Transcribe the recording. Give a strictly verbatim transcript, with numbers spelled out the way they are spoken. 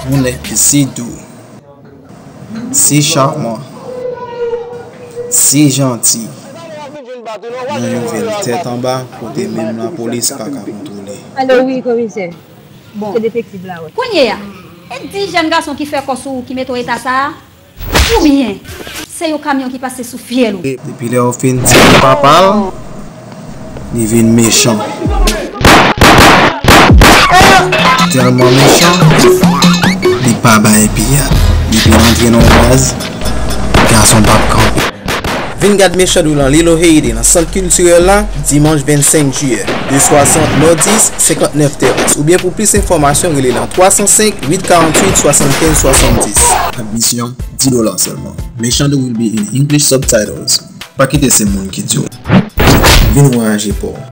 Yon nèg ki si dou, si chaman, si janti, nan yon vil tèt anba kote menm lapolis pa ka kontwole. Alo, wi, komisè. Bon. Se detektiv la, wi. Kounye a, e di jèn gason ki fè kò sou ou ki mete w eta sa a? Oubyen, se yon kamyon ki pase sou fyèl ou? Depi lè yo fin tiye papa l, li vin mechan. Tèlman mechan, li pa bay piyay. Depi l antre nan yon baz, gason p ap kanpe. Vin gad Mechando nan Lilo Haiti nan sant kiltirèl la, dimanch vennsenk jiyè, de swasant Nòdis, senkantnèf Tèras, oubyen pou plis enfòmasyon rele nan twa san senk, uit karanntuit, swasannkenz, swasanndis. Admisyon, dis dola sèlman. Mechando will be in English subtitles. Pa kite se moun ki di w. Vin vwayaje pa w.